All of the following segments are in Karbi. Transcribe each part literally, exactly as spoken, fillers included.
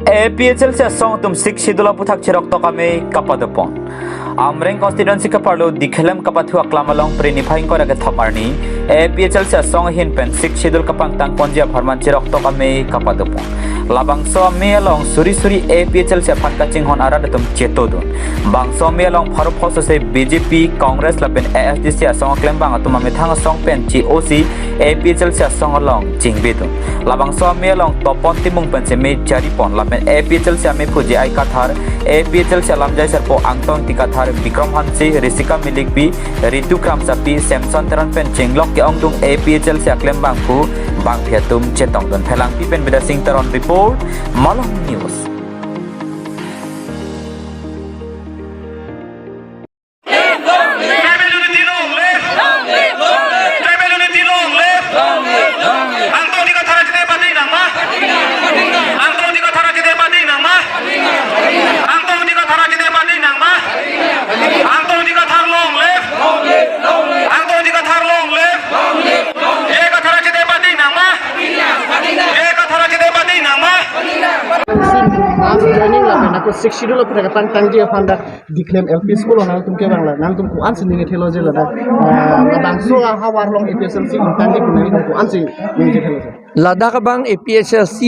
A P H L C asong atum Sixth Schedule aputhak cheroktok amei kapadopon. Amreng constituency kaparlo Dikhelem kapathu aklam along Phre niphai ingkoi ra kethom arni A P H L C asong ahin pen Sixth Schedule kapangtangponji apharman cheroktok amei kapadopon. Labangso amei along suri suri A P H L C aphan kachinghon arat atum chetodun. Bangso amei along pharo pho sose B J P, Congress lapen A S D C asong aklembang atum amethang asong pen che-osi A P H L C asong along chingbedun. Labangso amei along Topon Timung pensi mei charipon lapen A P H L C amei phu J I Kathar, A P H L C alamjai sarpo Angtong Ingti Kathar, Bikram Hanse, Risika Milikpi, Ritu Kramsapi, Samson Teron pen chenglok ke-ongdung A P H L C aklembang phu bangphi atum chetongdun. Phelangpi pen Bidya Sing Teron report, Malong News. Tribal unity long live! Tribal unity long live! Angtong Ingti Kathar achedepati nangma! Angtong Ingti Kathar achedepati nangma! Angtong Ingti Kathar achedepati nangma! Angtong Ingti Kathar long live! Angtong Ingti Kathar long live! J I Kathar achedepati nangma! J I Kathar achedepati nangma! Since last joining lapen ako Sixth Schedule aphuthak kapangtangji aphan dak Dikhelem L P School along nangtum kevang la, nangtum ko-ansi ningje thelo je ladak, ah, labangso ahavar along A P H L C ingtangji pu nangtum ko-ansi ningje thelo je? Ladak abang A P H L C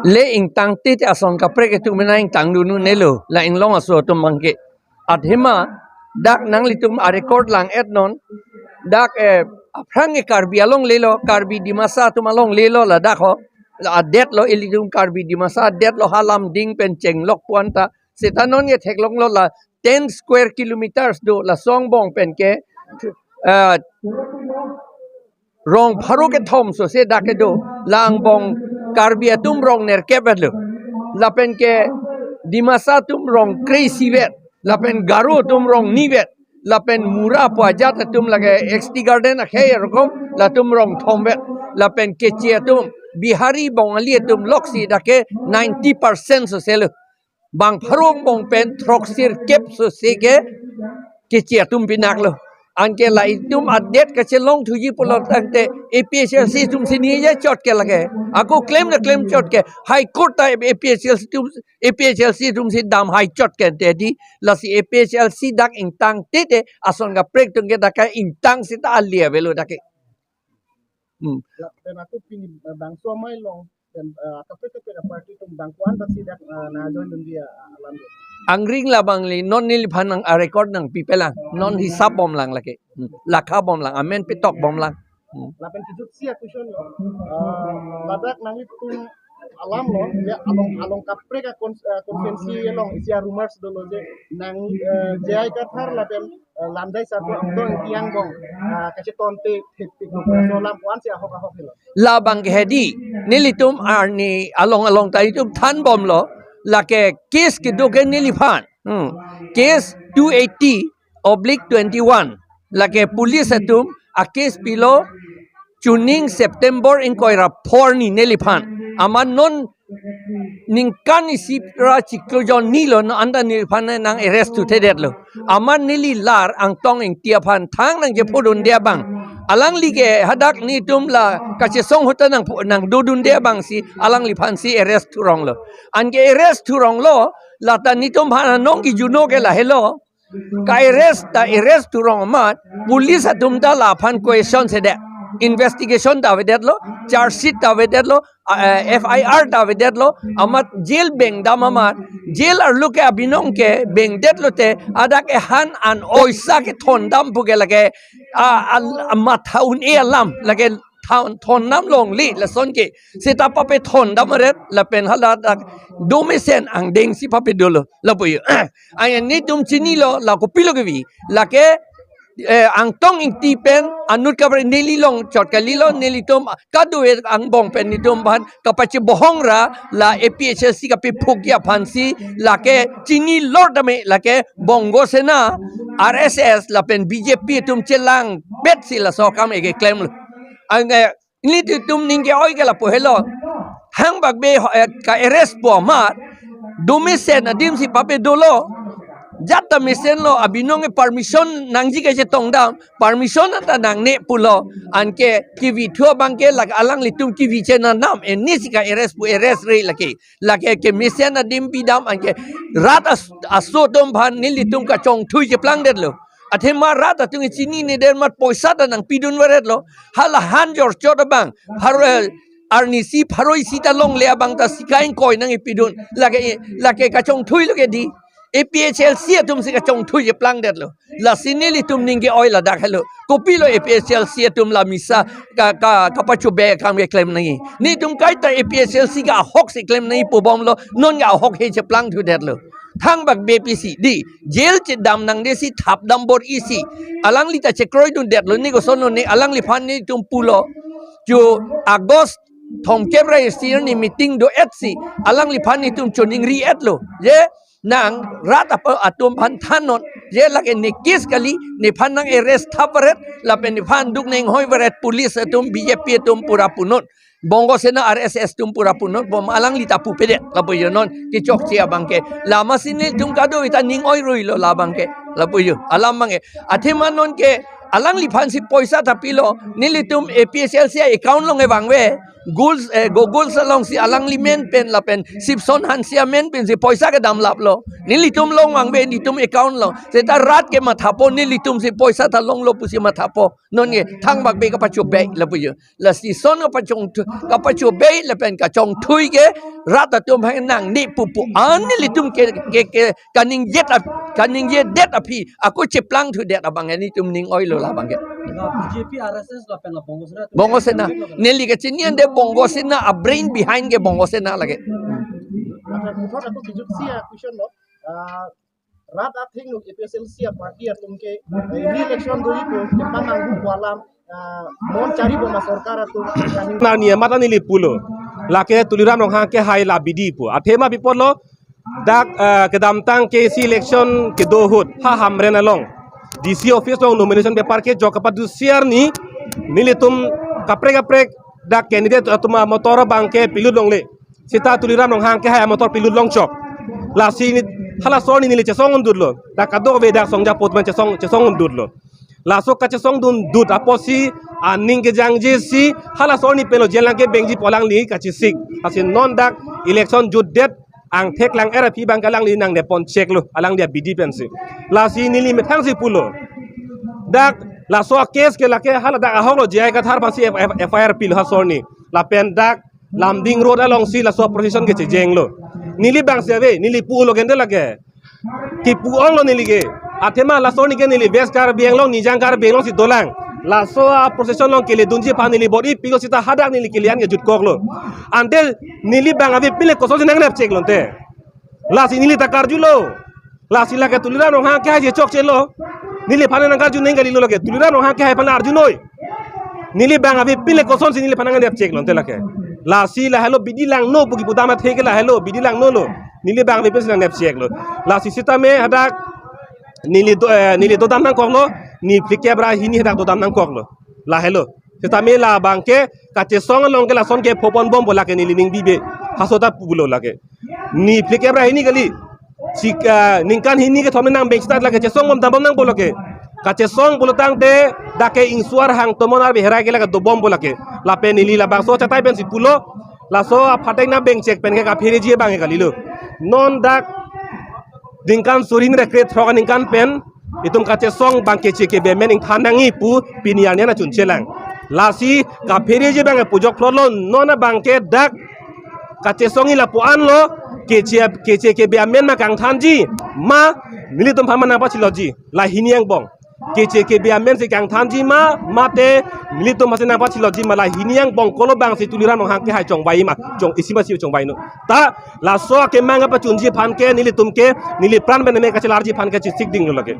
le ingtang titi ason kaprek atum mena ingtangdun un-elo, la inglong aso atum abangke. Athema dak nanglitum a-record lang-etnon, dak, eh, aphrang ke Karbi along lelo, Karbi Dimasa atum along lelo ladak ho, la adet lo, ilitum Karbi Dimasa adet lo, ha Lumding pen chenglok pu anta, seta non ke theklonglo la ten square kilometers do, laso angbong pen ke, eh, rong pharo kethom sose dak kedo, la angbong Karbi atum rong nerkep lo. Lapen ke Dimasa atum rong kre-isi vet, lapen Garo atum rong ni vet, lapen Mura pu ajat atum lake X T Garden akhei rokom latum rong thom vet, lapen Keche atum, Bihari Bongali atum loksi dak ke ninety percent sose lo. Bang pharo angbong pen throksirkep sose ke Keche atum pinak lo. Anke la itum adet kachelong thuji pulo tangte A P H L C atumsi ningje chot ke lake. Ako klem na klem chot ke. High Court ta A P H L C atum, A P H L C atumsi dam hai chot ke te di. Lasi A P H L C dak ingtang titi ason kaprek atum ke dak ke ingtang seta ali avelo dak ke. Hmm. La, pen ako pini, eh, bangso amei along, pen, eh, kaprek kaprek aparty atum bang ko-an basi dak, eh, nangjoindunji alam do. Angring labang li, non neliphan nang a-record nangpipelang, non hisap bomlang lake. Hmm. Lakha bomlang, amen petok bomlang. Hmm. Lapen kejutsi a-question lo, eh, ladak nanglitum alam lo, ya, along, along kaprek a-con-, eh, constituency along isi a-rumors dolo je nang, eh, J I Kathar lapen, eh, lamjai sarpo Angtong Ingti angbong, eh, kachetonte thepik lo, laso alam ko-ansi ahok ahok helo. Labang ke hedi, nelitum arni along along ta itum than bomlo, lake case kedo ke neliphan. Hmm. Case two eighty oblique twenty-one. Lake police atum a-case pilo chuning September ingkoi ra pho arni neliphan. Amat non ningkan isi ra chiklo jon ni lo, non anta neliphan nang arrest thuthedet lo. Amat neli lar Angtong Ingti aphan thang nangchephodunde abang, alangli ke hadak netum la kachesong ahut ta nang pho-, nangdodunde abangsi alangliphansi arrest thurong lo. Anke arrest thurong lo, lata netum aphan anong kijuno ke lahelo. Ka-arrest ta arrest thurong amat, police atum ta laphan question sedet, investigation ta avedetlo, charge sheet ta avedetlo, a, eh, F I R ta avedetlo, amat jail bengdam amat, jail arlo ke abinong ke bengdetlo te, adak ehan an oisa kethondam pu ke lake, a, a, a matha un-e alam, lake thon, thondam longle lason ke. Seta papethondam aret lapen hala dak domesen angdengsi pape dolo lapu yo. Aya netum chinilo la kopilo kevi. Lake, eh, Angtong Ingti pen anut kaprek neli long chot kalilo, nelitum kadokave angbong pen netum aphan kapachebohong ra la A P H L C kapephukji aphansi lake chinilo tame lake Bongo Sena, R S S lapen B J P atum chelangbetsi laso akam ke klemlo. Anke nelitum ning ke-oi ke lapu helo. Hangbak be ho, eh, ka-arrest po amat domesen adimsi pape dolo. Jat ta mesenlo, abinong ke permission nangji kachetongdam, permission anta nangne pulo, anke kivithu abangke lake alanglitum kivi chenanam, e nisi ka-arrest pu arrest-re lake, lake kemesen adim pidam anke rat as-, aso atum aphan nelitum kachongthui cheplangdetlo. Athema rat atum chinine der mat poisa ta nangpidun varetlo. Hala han jorchot abang, pharo, arnisi pharo isi ta longle abang ta sika ingkoi nangpidun. Lake, lake kachongthuilo ke dei. A P H L C atumsi kachongthui cheplangdetlo. Lasi nelitum ning ke-oi ladak helo. Kopilo A P H L C atum la misa ka, ka, kapachobei akam keklem nangji? Netum kaita A P H L C ke ahoksi klem nangji pubomlo, non ke ahok he cheplangthudetlo. Thangbak bepisi dei, jail chedam nangdesi thapdam bor-isi. Alangli ta chekroidundetlo, ne kosonlo ne, alangliphan netum pulo. Chu August thomkep ra isi arni meeting do-etsi, alangliphan netum choningri-etlo. Je, nang rat apa atum aphan thannon, je lake ne case kali, nephan nang-arrest thap varet, lapen nephan duk neng hoi varet, police atum, B J P atum pura punon. Bongo Sena, R S S atum pura punon, bom alangli ta pupedet, lapu jo non, kechokche abangke. Lama si netum kadokave ta ning-oiruilo labangke, lapu jo, alam abangke. Athema non ke, alangliphansi poisa ta pilo, nelitum A P H L C account along kevangve, Googles, eh, Googles alongsi alangli amen pen lapen Sipson Hanse amen pensi poisa kedam laplo. Nelitum along vangve netum account along. Seta rat ke mathapo, nelitumsi poisa ta longlo pusi mathapo. Non ke thangbak be kapachobei lapu jo. Lasi son kapachong, kapachobei lapen kachongthui ke rat atum aphan nangne pupu an nelitum ke, ke, ke kaningjet ap-, kaningjedet aphi ako cheplangthudet abang netum ning-oilo labangke. B J P, R S S lapen la Bongo Sena atum. Bongo Sena. Neli kachini ante Bongo Sena, a brain behind ke Bongo Sena lake. Acha, puthot ako kijutsi a-question lo. Ah, rat athengno A P H L C a-party atum ke, eh, re-election doji pu kepamanghu pu alam, ah, mon chari bom a-sorkar atum. Na niya mata neli pulo. Lake Tuliram Ronghang kehai la bidi pu. Athema pi apotlo, dak, eh, kedamtang K C election kedo ahut, ha Hamren along D C office along nomination paper kejok kapadusi arni, nelitum kaprek kaprek dak candidate atum amotor abangke pilut longle. Seta Tuliram Ronghang kehai amotor pilut longchok. Lasi ne, halaso arni neli chesong undutlo. Dak kadokave dak songja apot man chesong, chesong undutlo. Laso kachesongdundut apotsi aning kejangjesi halaso arni penlo jail nangkebengji pu alangli kachesik. Lasi non dak election jutdet angthek lang-er aphi abangke alangli nangnepponcheklo, alangli abidi pensi. Lasi neli methangsi pulo. Dak laso a-case ke lake hala dak ahoklo J I Kathar aphansi F-, F-, F I R pilo halaso arni. Lapen dak Lumding Road alongsi laso procession ke chejenglo. Neli abangsi ave, neli pulo gente lake. Kipu-onglo neli ke. Athema laso arni ke neli West Karbi Anglong, Nijang Karbi Anglong si dolang. Laso a-procession along keledunji aphan neli bor-ipiklo seta hadak neli kele an ke jutkoklo. Ante neli abang avepin le kosonsi nangnepcheklo ante. Lasi neli ta karjulo. Lasi lake Tuliram Ronghang kehai si chokchelo. Neliphan nangkarju neng kalilo lake. Tuliram Ronghang kehai aphan arjunoi. Neli abang avepin le kosonsi neliphan nangnepcheklo ante lake. Lasi lahelo bidi langno pu kipu dam athe ke lahelo bidi langnolo. Neli abang avepinsi nangnepcheklo. Lasi sitame hadak neli do, eh, neli dodam nangkoklo. Niphlikep ra hini hadak dodam nangkoklo. Lahelo. Sitame labangke kachesong along ke lason ke phopon bompo lake neli ning bibe. Halaso ta pulo lake. Niphlikep ra hini kali. Sik, ah, ningkan hini kethom nangbeng start lake chesong bom dambom nangpo lake. Kachesong pulo tangte dak ke Ingsuar Hangtomon Arbi Herai ke lake dobompo lake. Lapen neli labangso chatai pensi pulo. Laso aphatek nangbengchek pen ke kaphereji abang ke kalilo. Non dak ningkan suri hini ra krethrok aningkan pen itum kachesong abang keche kebe amen ingthan nangji pu pini arni an achunchelang. Lasi kaphereji abang pujok phlotlo, non abangke dak kachesongji lapu anlo, keche, keche kebe amen ma kangthanji ma nelitum aphan ma nangpachilotji, la hini angbong. Keche kebe amensi kangthanji ma, mate nelitum aphansi nangpachilotji ma, la hini angbong kolo abangsi Tuliram Ronghang kehai chongvai ma, chong isi masi chongvai no. Ta laso akemang kapachunji aphan ke nelitum ke, neli pran pen me kachelarji aphan ke chesik dinglo lake.